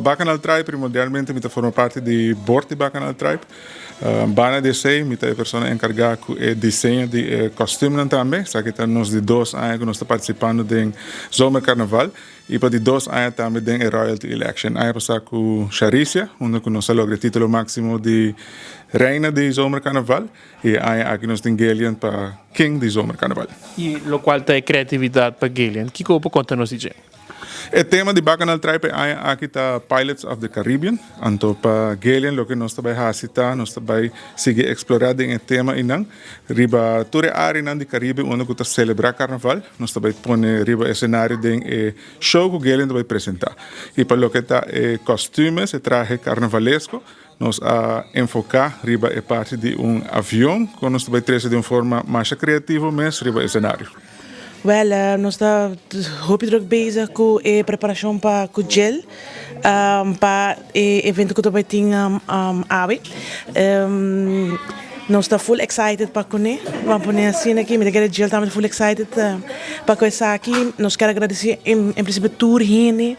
Bacchanal Tribe, primordialmente mi ta forma parti di board di Bacchanal Tribe. Banda di esey, mi ta e persona encarga cu e diseño di e costumenan tambe. Esaki ta nos di 2 aña cu nos ta participando den Zomercarnaval y pa di 2 aña tambe den e Royalty Election. Aña pasa cu Sharicia, unda cu nos a logra e titulo maximo di Reina di Zomercarnaval, y aña aki nos tin Gillian pa King di Zomercarnaval. Y locual ta creatividad pa Gillian, kico bo por conta nos, DJ? E tema di Bacchanal Tribe aki ta Pilots of the Caribbean. Anto pa Gillian, loke nos ta bay haci ta, nos ta bay sigui explora den e tema einan. Riba tur e area di Caribe unda cu ta celebra carnaval, nos ta bay pone riba escenario den e show cu Gillian ta bay presenta. Y pa loke ta e costumes, e trahe carnavalesco, nos a enfoca riba e parti di un avion, cu nos ta bay trece di un forma mas creativo mes riba escenario. Wel, nos ta hopi druk bezig cu e preparacion pa cu Jill, pa e evento cu bay tin awe. Nos ta full excited pa cune. Ban pone asina aki, mi ta kere Jill tambe full excited pa cu esaki. Nos kier gradici en principio tur hende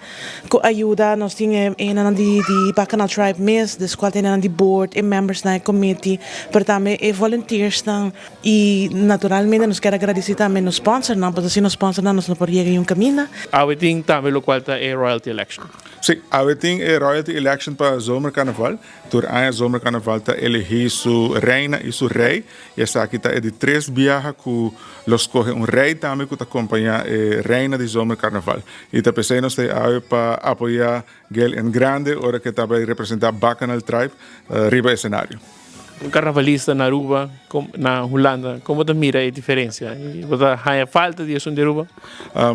cu a yuda. Nos tin e di Bacchanal Tribe mes, dus cual tin di board e members na committee, pero tambe e volunteers nan y naturalmente nos kier gradici tambe nos sponsor nan, pasobra sin nos sponsor nan nos no por yega un caminda. Awe tin tambe locual ta e Royalty Election. Si, awe tin e Royalty Election pa Zomercarnaval. Tur aña Zomercarnaval ta elegi su reina y su rey. Y esaki ta e di tres biaha cu lo scoge un rey tambe cu ta acompaña e reina di Zomercarnaval. Y ta p'esey nos ta pa apoya Gail en grande ora cu e ta bay representa Bacchanal Tribe riba escenario. Un carnavalista na Aruba, na Hulanda, con bo ta mira e diferencia? Bo ta haya falta di esun di Aruba?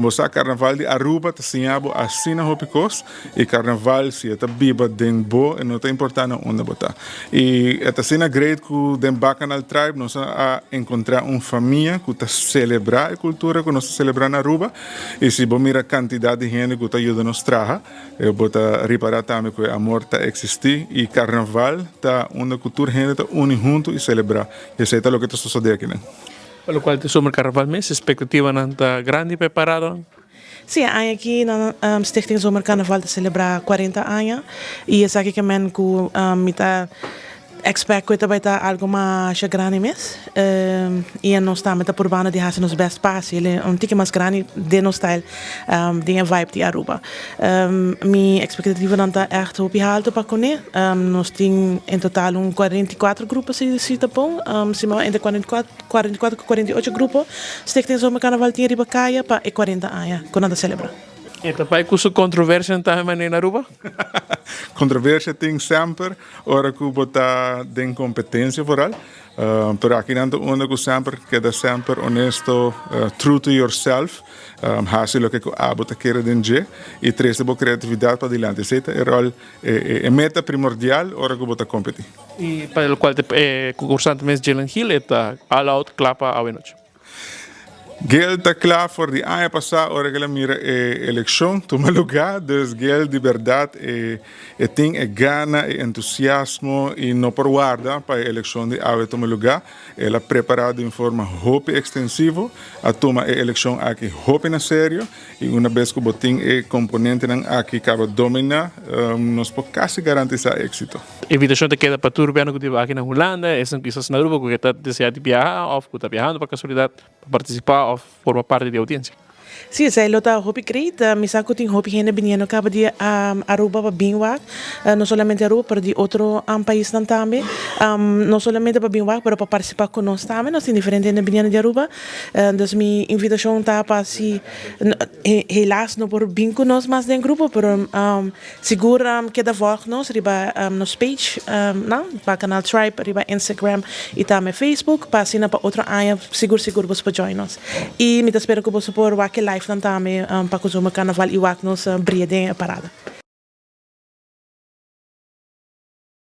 Bo carnaval di Aruba ta siña bo asina hopi cos y carnaval si ta biba den bo e no ta importa na unda bo ta. Y ta asina great cu den Bacchanal Tribe nos a encontra un famia cu ta celebra e cultura cu nos ta celebra na Aruba, y si bo mira cantidad di hende cu ta yuda nos traha, bo ta ripara tambe cu e amor ta existi y carnaval ta unda cultura hende ta uni hunto y celebra. Y esey ta loke ta sucede aki, no? Pa locual ta Zomercarnaval mes, expectativa nan ta grandi prepara? Si, aki na Stichting Zomercarnaval ta celebra 40 aña y esaki kiermen cu mi ta expect cu bay ta algo mas grandi mes. Y nos tambe ta purbando di haci nos best pa un tiki mas grandi di nos style, di vibe di Aruba. Mi expectativa nan ta echt hopi halto pa cune. Nos tin en total un 44 grupo, si ta bon. Si entre 44, 44 y 48 grupo. Stichting Zomercarnaval tin riba caya pa e 40 aña cu nan ta celebra. Y ta bay cu su controversia tambe na Aruba? Controversia tin semper, ora cu bo ta den competencia vooral. Pero aki nan unda cu semper keda semper honesto, true to yourself, haci loke cu abo ta kere den dje y trece bo creatividad pa dilanti. Esey ta e rol, e meta primordial ora cu bo ta competi. Y pa locual ta concursante mes Jalen Hill, ta all out cla pa awe nochi? Gail ta cla for di aña pasa ora cu el a mira e eleccion tuma luga, dus Gail di berdad e tin e gana e entusiasmo y no por warda pa e eleccion di awe tuma luga. El a prepara di un forma hopi extensivo, a tuma e eleccion aki hopi na serio y un bes cu bo tin e componente nan aki caba domina, nos por casi garantisa exito. Invitacion ta keda pa tur biahero cu ta aki na Hulanda, esnan kisas na Aruba cu ta desea di biaha of cu ta biahando pa casualidad pa participa of forma parti di audiencia. Si, esey lo ta hopi great. Mi sa cu tin hopi hende biniendo caba di Aruba pa bin wak. No solamente Aruba, pero di otro pais nan tambe. No solamente pa bin wak, pero pa participa cu nos tambe. Nos tin diferente hende biniendo di Aruba. Dus mi invitacion ta pa si helaas no por bin cu nos mas den grupo, pero sigur keda volg nos riba nos page, no? Bacchanal Tribe riba Instagram y tambe Facebook, pa asina pa otro aña sigur sigur bo por join nos. Y mi ta spera cu bo por wak live nan tambe pa cu Zomercarnaval y wak nos briya den parada.